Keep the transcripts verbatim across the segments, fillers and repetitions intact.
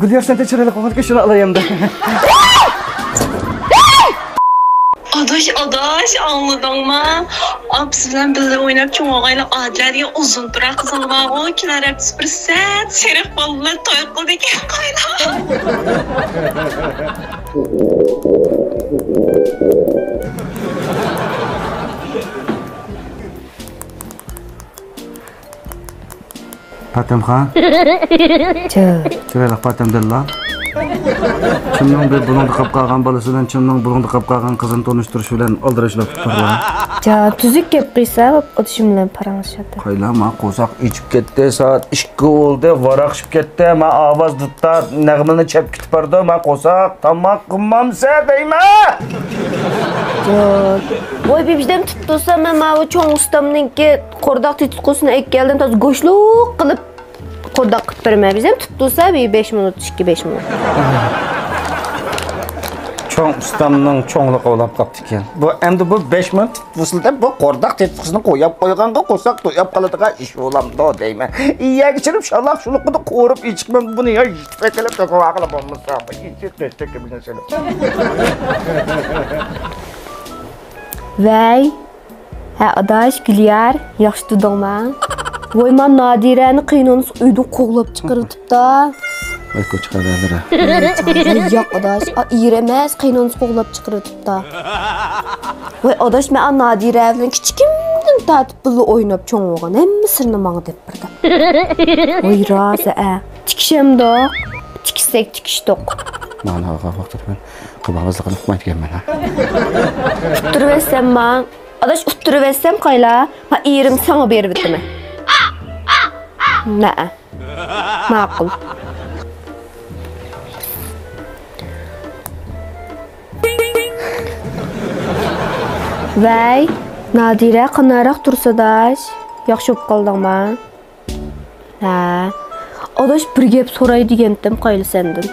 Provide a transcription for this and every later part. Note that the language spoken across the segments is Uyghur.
گۈليار، سەن چىرايلىق بولغانكەن، شۇنى ئالاي ئەمدى. ئاداش، ئاداش، ئاڭلىدىڭما؟ ئاپىسى بىلەن بىللە ئويناپ چوڭ بولغايلا ئادىلە دېگەن ئۇزۇن تۇراق قىز ئالغانغۇ، كېلەر ھەپتىسى بىر سەت سېرىق بالىلار توي قىلىدىكەن قايلا. پاتەمخان. جان. چىرايلىق پاتەم دەللا. چىمنىڭ بىر بۇلۇڭدا قاپ قالغان بالىسى بىلەن چىمنىڭ بۇلۇڭدا قاپ قالغان قىزىنى تونۇشتۇرۇش بىلەن ئالدىراش بولۇپ كېتىپتۇ. جان، تۈزۈك گەپ قىلسا، ئوتۇشۇم بىلەن پاراڭلىشىۋاتىدۇ. قايلا، ما قورساق ئېچىپ كەتتى، سائەت ئىككى بولدى، ۋاراقشىپ كەتتى، ما ئاۋاز دۇتتا، نەغمىنى چەپ كېتىپ بارىدۇ، ما قورساق تاماق قىلمامسە دەيمەن. جان. ۋاي، بىبىجدەم تۇتتۇرسا، مەن ماۋۇ چوڭ ئۇستامنىڭكى قورداق تېتىتقۇسىنى ئەكەلدىم، تازا گۆشلۈك قىلىپ قورداق قىلىپ بېرىمەن. بىزەم تۇتتۇرسا، بىر بەش مىنۇت، ئىككى، بەش مىنۇت. چوڭ ئۇستامنىڭ چوڭلۇقى بولۇپ قاپتىكەن. بۇ ئەمدى بۇ بەش مىنۇت تۇتۇۋالسىلا دەپ، بۇ قورداق تېتىتقۇسىنى قويۇپ قويغانغا قورساق تويۇپ قالىدىغان ئىش بولامدۇ دەيمەن. يەرگە چىرىپ شالاق شۇلۇقىدا قورۇپ ئېچىقمەن بۇنى يا يىتىپ ئەكېلىپ تۆكۈۋالغىلى بولمىسا. ۋەي. ھە، ئاداش، گۈليار، ياخشى تۇردۇڭما؟ ۋاي، مانا نادىرەنى قېيىنئانىسى ئۆيدىن قوغلاپ چىقىرىۋېتىپتا. ۋاي، كوچا خەۋەرلىرى. ۋاي، ياق، ئاداش، ئا، ئېرى ئەمەس، قېيىنئانىسى قوغلاپ چىقىرىۋېتىپتا. ۋاي، ئاداش، مەن ئا نادىرە بىلەن كىچىكىمدىن تارتىپ بىللە ئويناپ چوڭ بولغان. ھەممە سىرنى ماڭا دەپ بەردى. ۋاي، راست، ئە. تىكىشەمدۇق؟ تىكىشسەك تىكىشتۇق. مانا، ۋاقىت مەن قىلماۋازلىقىنى ئۇقمايدىكەنمەن، ھە؟ ئۇتتۇرۇۋەتسەم ماڭ. ئاداش، ئۇتتۇرۇۋەتسەم قايلا؟ ھا، ئېرىم ساڭا بېرىۋېتىمەن. نەئە. ماقۇل. ۋەي، نادىرە، قانداقراق تۇرسا ئاداش؟ ياخشى بولۇپ قالدىڭما؟ ھە. ئاداش، بىر گەپ سوراي دېگەنتىم قايلا سەندىن.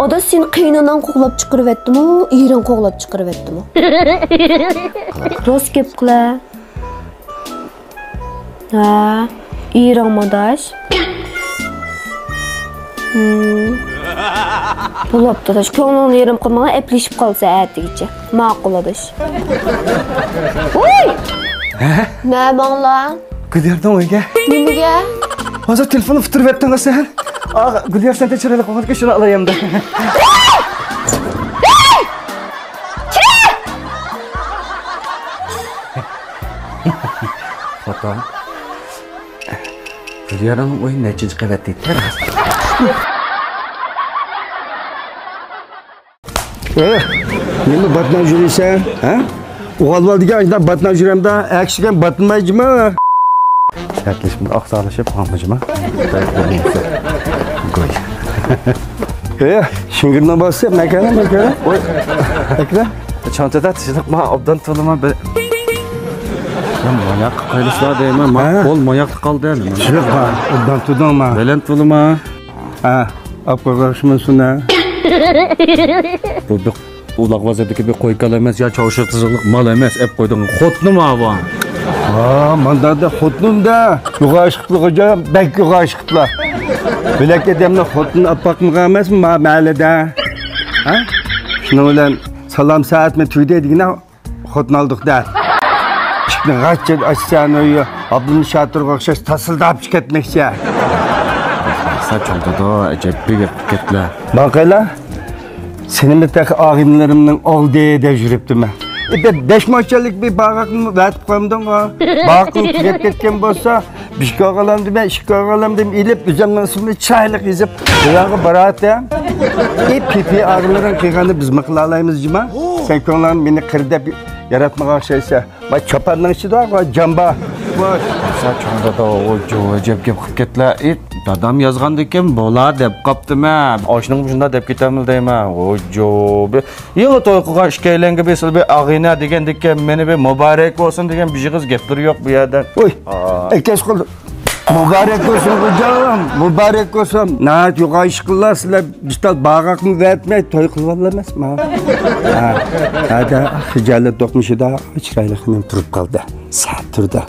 ئاداش، سېنى قېيىنئاناڭ قوغلاپ چىقىرىۋەتتىمۇ، ئېرىڭ قوغلاپ چىقىرىۋەتتىمۇ؟ راست گەپ قىلە. ھە، ئېرىڭمۇ ئاداش؟ ھىم. بولاپتۇ ئاداش، كۆڭلۈڭنى يېرىم قىلماڭ، ئەپلىشىپ قالسا ئەتىگىچە. ماقۇل ئاداش. ۋوي! ھە؟ نەماڭلار؟ گۈليارنىڭ ئۆيىگە. نېمىگە؟ ھازىر تېلېفوننى ئۇتتۇرۇۋەتتىڭ سەن. ئا، گۈليار سەندە چىرايلىق بولغاندىكىن شۇنى ئالاي ئەمدى. خوتۇن. گۈليارنىڭ ئۆيى نەچچىنچى قەۋەتتە ئىكەن؟ ئە، نېمە باتناپ يۈرىسەن، ھە؟ ئوغۇل بولدىكەن، ئاشۇنداق باتناپ يۈرەمدە، ئەكسىگەن باتماي جىما. دەردلىشىپ، ئاقساقلىشىپ، ھاڭمىجىما. گوي. ئە، شىڭگىرنىڭ بالىسى، مەكەنە، مەكەنە. ۋوي. ئەكرە. چانچىدا تىزىق ما، ئوبدان تولىما بىر. يا، ماياق قايلىسىلا دەيمەن، ما، ھە؟ قول ماياقتا قالدى، نېمە؟ تىزىق ما، ئوبدان تۇردۇڭما؟ بەلەنت بولىما. ھە، ئاپ قويغاقشىمەن سۇنە. بۇ بىر ئۇلاغ بازاردىكى بىر قوي-كالا ئەمەس، يا چاۋشيا تىزىقلىق مال ئەمەس، ئەپ قويدۇڭ. خوتۇنۇم ئاۋۇ. ھا، ماندا دە خوتۇنۇم دە. يوغان ئىشقىپلا خوجا، بەك يوغان ئىشقىپلا. بۆلەك ئادەمنىڭ خوتۇنىنى ئاپ باقمىغان ئەمەسمۇ ما مەھەللىدە؟ ھە؟ شۇنىڭ بىلەن سالام سائەتمۇ تۈگىدى دېگىنە. خوتۇن ئالدۇق دە. ئىشىكنى غاچچا ئاچسا، ئابدۇللا شاتۇرغا ئوخشاش تاسىلداپ چىقىپ كەتمەكچى. سەن چوڭ دادا، ئەجەب بىر گەپ قىلىپ كەتتىلە. باقايلا، سېنىمۇ تېخى ئاغىنىلىرىمنىڭ ئالدى دەپ يۈرۈپتىمەن. ئە، بە-، بەش ماشىنىلىك بىر باغاقنى ۋەتىپ قويمىدىڭغۇ؟ باغىقىڭ تۈگەپ كەتكەن بولسا، بىر كىلوغرام دېمە، ئىككى كىلوغرام دېمە ئېلىپ، ئۆزۈمنىڭ ئىسمىنى چىرايلىق يېزىپ، بۇ ياققا باراتتىم. ئى، پىپى ئاغىنىلىرىڭ قىلغاننى بىزمۇ قىلالايمىز جۇما. سەن كۆڭلۈڭ مېنى قىرى دەپ ياراتمىغان ئوخشايسەن. ۋاي، چاپاننىڭ ئىچىدە ۋاي جامبا. ۋاي. سەن چوڭ دادا، ۋاي، جۇ، ئەجەب گەپ قىلىپ كەتتىلە. ئى، دادام يازغاندىكىن بولا دەپ قاپتىمەن. ئاشۇنىڭ مۇشۇنداق دەپ كېتەمدۇ دەيمەن. ۋاي، جۇ، بىر يېڭى توي قىلغان ئىككىيلەنگە بېسىلىپ، ئاغىنە دېگەندىكىن، مېنى بىر مۇبارەك بولسۇن دېگەن بىر ئېغىز گەپلىرى يوق بۇ يەردە. ۋوي، ئەكەس قىل. مۇبارەك بولسۇن خوجام، مۇبارەك بولسۇن. ناھايىتى يوغان ئىش قىلدىلا سىلەر. بىز تال باغاقنى ۋەتمەي توي قىلىۋالىمىزمۇ؟ ھە، ھەدە خىجالەت دوقمۇشىدا چىرايلىق خېنىم تۇرۇپ قالدى. سەت تۇردى.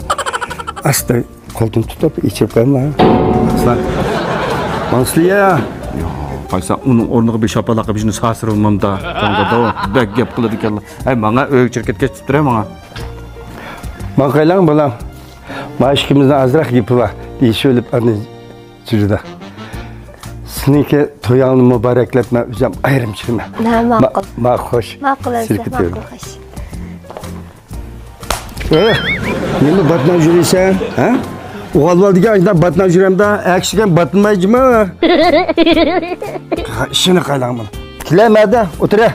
ئاستا قولدىن تۇتۇپ ئېچىپ قويما. مانسلىيە. يوق، قايسا ئۇنىڭ ئورنىغا بىر شاپالاق بىزنى ساسىرىۋالمامدا. بەك گەپ قىلىدىكەنلا. ھەي، ماڭا ئۆيگە چىقىپ كەتكەچ تۇتۇپ تۇرە ماڭا. ماڭا قايلاڭ بالام. ما ئىككىمىزنىڭ ئازراق گېپى بار. دېيىشىۋېلىپ ئاندىن جۈرىدە. سېنىڭكى تويۇڭنى مۇبارەكلەپ مەن ئۆزۈم ئايرىم چىقىمەن. ھە، ماقۇل. ما خوش. ماقۇل ئەمىسە، سېلىپ كېتىۋېرىمەن. ماقۇل، خوش. ئە، نېمە باتناپ يۈرىسەن، ھە؟ ئوغۇل بار دېگەن ئاشۇنداق باتناپ يۈرەمدە، ئەكسىگەن باتنىماي جىما. ئىشىنى قايلاڭ بۇنى. كېلەمەدە، ئولتۇرە.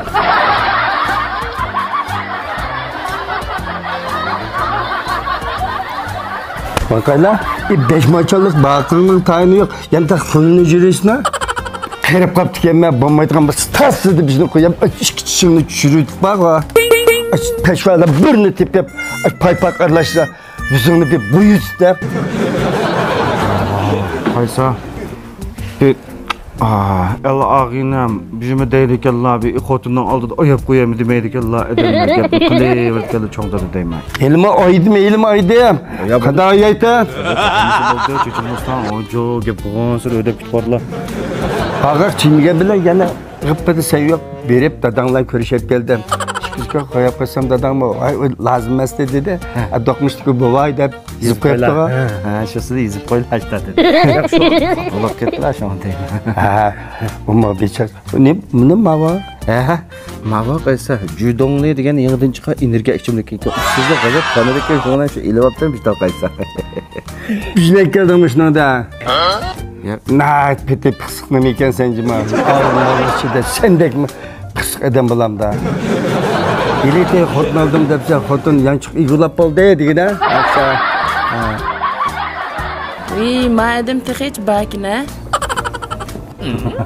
باقايلا، ئى، بەش ماچاللىق باقىڭنىڭ تايىنى يوق. يەنە خۇينى يۈرىسىنە. قېرىپ قاپتىكەنمەن، بولمايدىغان بىر تاسسىدى بىزنى قويۇپ، ئىككى چىشىڭنى چۈشۈرۈۋېتىپ بار. پەشۋادا بىرنى تېپىپ، پايپاق ئارىلاشسا، يۈزۈڭنى بىر بويىسىدە. قايسا؟ بىر، ئا، ئەل ئاغىنەم، بىزمۇ دەيدىكەنلا، بىر خوتۇننىڭ ئالدىدا ئاياپ قويايمۇ دېمەيدىكەنلا، ئادەملەر گەپنى قىلىۋېرىدىكەنلا چوڭ دادا دەيمەن. ھېلىمۇ ئايدىم، ھېلىمۇ ئايدىم. يا، بۇ قانداق ئايايتە؟ بولدى، چېچىلماستان، ئوجۇ، گەپ قىلغانسېرى ئۆدەپ كېتىپ بارلا. قاغاق چىمگەن بىلەن يەنە غىپپىدە سەۋىيەپ بېرىپ، داداڭلار كۆرۈشۈپ كەلدىم. ئىككىزكە قويۇپ قويسام، داداڭمۇ، ۋاي، ئۇ لازىم ئەمەستى دېدى. ھە. ئە، دوقمۇشتىكى بوۋاي دەپ يېزىپ قويۇپتىغۇ. ھە، ھە، شۇسىنى يېزىپ قويلا، ھەشتا دېدى. ياق، شۇ بولۇپ كەتتىلا، شۇڭا دەيمەن. ھە، ئۇمۇ بىچار. نېمە، ماۋۇ؟ ھە، ماۋۇ قايسا، جۇدوڭلى دېگەن يېڭىدىن چىققان ئېنېرگىيە ئىچىملىكى. ئۇسسۇزلۇق غەزەپ قانىدىكى، شۇڭا شۇ ئېلىۋاپتىم، بىچار قايسا. بىزنى كەلدىڭمۇ شۇنىڭدا؟ ياق. ناھايىتى پېتى پىخسىق نېمە ئىكەنسەن جۇما. ئاغزىڭنىڭ ئىچىدە سەندەكمۇ پىخسىق ئادەم بولامدا. ھېلىقى خوتۇن ئالدىم دەپسەن، خوتۇن يانچۇق ئىگىلەپ بولدى دېگىنە. ۋىي، ما ئادەم تېخىچە باركىن ھە.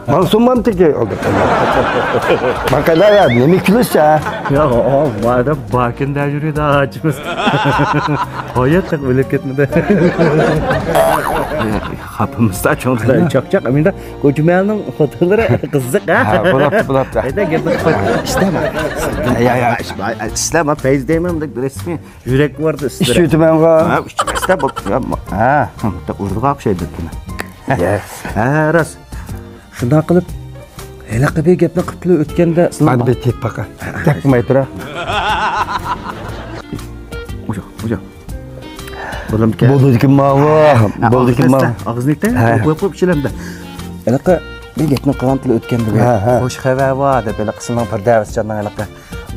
ماڭسۇنمامتىكى ئالدى. ماقالا يا، نېمە كۈلۈشسە؟ يا، ئاۋ، مادەم باركىن دەپ يۈرىدۇ ئاچىمىز. ھايات تېخى ئۆلۈپ كەتمىدى. خاپىمىزدا چوڭلار چاقچاق، ئەمىندە كوچىمەلنىڭ خوتۇنلىرى قىزىق ھە. ھە، بولاپتۇ، بولاپتۇ. ھەيدە گەپنى قىل. ئىشلەمە. يا، يا، ئىشلەمە، پەيز دەيمەن، بۇنداق رەسمىي يۈرەك باردا ئىش ئۈستىدە. ئۆتىمەنغۇ. ھە، ئىچمەستە بوپتۇ. ھە، ئۇرۇغاق شەيدىكىنى. يا. ھە، راست. شۇنداق قىلىپ، ھېلىقى بىر گەپنى قىپلا ئۆتكەندە، سىلەر مانا بىر تېتىپ باقا. گەپ قىلماي تۇرا. ئوجا، ئوجا. بولامدىكەن. بولىدىكەن ماۋۇ. ھە، بولىدىكەن ماۋۇ. ئاغزىنى ئېتە، ھە. قويۇپ، قويۇپ ئىچىلەمدە. ھېلىقى بىر گەپنى قىلغان تىلى ئۆتكەندە بىر ھە، ھە. خوش خەۋەر بار دەپ، ھېلىقى سىلىنىڭ پىردەۋەسجاننىڭ ھېلىقى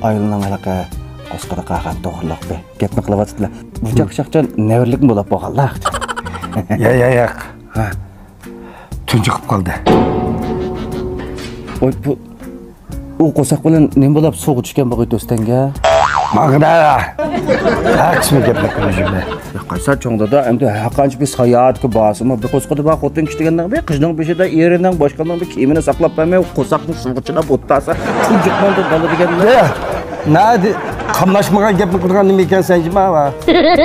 ئايالىنىڭ ھېلىقى قورسىقىدا قالغان توغرىلىق بىر گەپنى قىلىۋاتىدىلا. بۇ چاقچاقچان نەۋرىلىكمۇ بولاپ بولغانلا. يا، يا، ياق. ھە. تۇنجۇقۇپ قالدى. ۋاي، بۇ، ئۇ قورساق بىلەن نېمە بولاپ سۇغا چۈشكەن بولغىيتى ئۆستەڭگە؟ ماڭا ھە قىسمى گەپنى قىلىشىمنى. يا، قايسا چوڭ دادا، ئەمدى ھەرقانچە بىر ساياھەتكە بارسىمۇ، بىر قورسىقىدا بار خوتۇن كىشى دېگەننىڭ بىر قىزنىڭ بېشىدا ئېرىنىڭ، باشقىنىڭ بىر كىيىمىنى ساقلاپ بەرمەي، قورساقنى سۇغا چىلاپ ئولتۇرسا، تۇنجۇقمامدۇ بالا دېگەننى. يا، نەدە قاملاشمىغان گەپنى قىلغان نېمە ئىكەنسەن جىما؟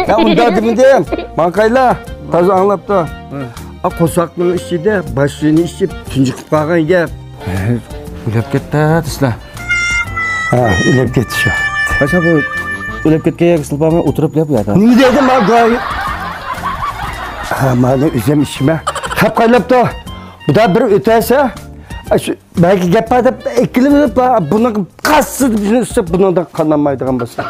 يا، ئۇنداق دېمىدىم. ماڭقايلا، تازا ئاڭلاپتۇ. ھە. ئا، قورساقنىڭ ئىچىدە باش سۈيىنى ئىچىپ تۇنجۇقۇپ قالغان گەپ. ئۆلۈپ كەتتى دېسىلە. ھە، ئۆلۈپ كەتتى شۇ. قاچان بۇ ئۆلۈپ كەتكەن يەرگە سىلىپ بارماي ئولتۇرۇپ گەپ يادا. نېمە دېدىم مانا؟ ھە، مانا ئۆزۈم ئىچىمە. خەپ قايلاپتۇ. بۇدا بىر ئۆتەسە، شۇ بەلكى گەپ بار دەپ ئەكېلىپ، بۇنىڭ قاسسىدە بىزنى ئۈستەپ، بۇنىڭدىن قانالمايدىغان بولسا.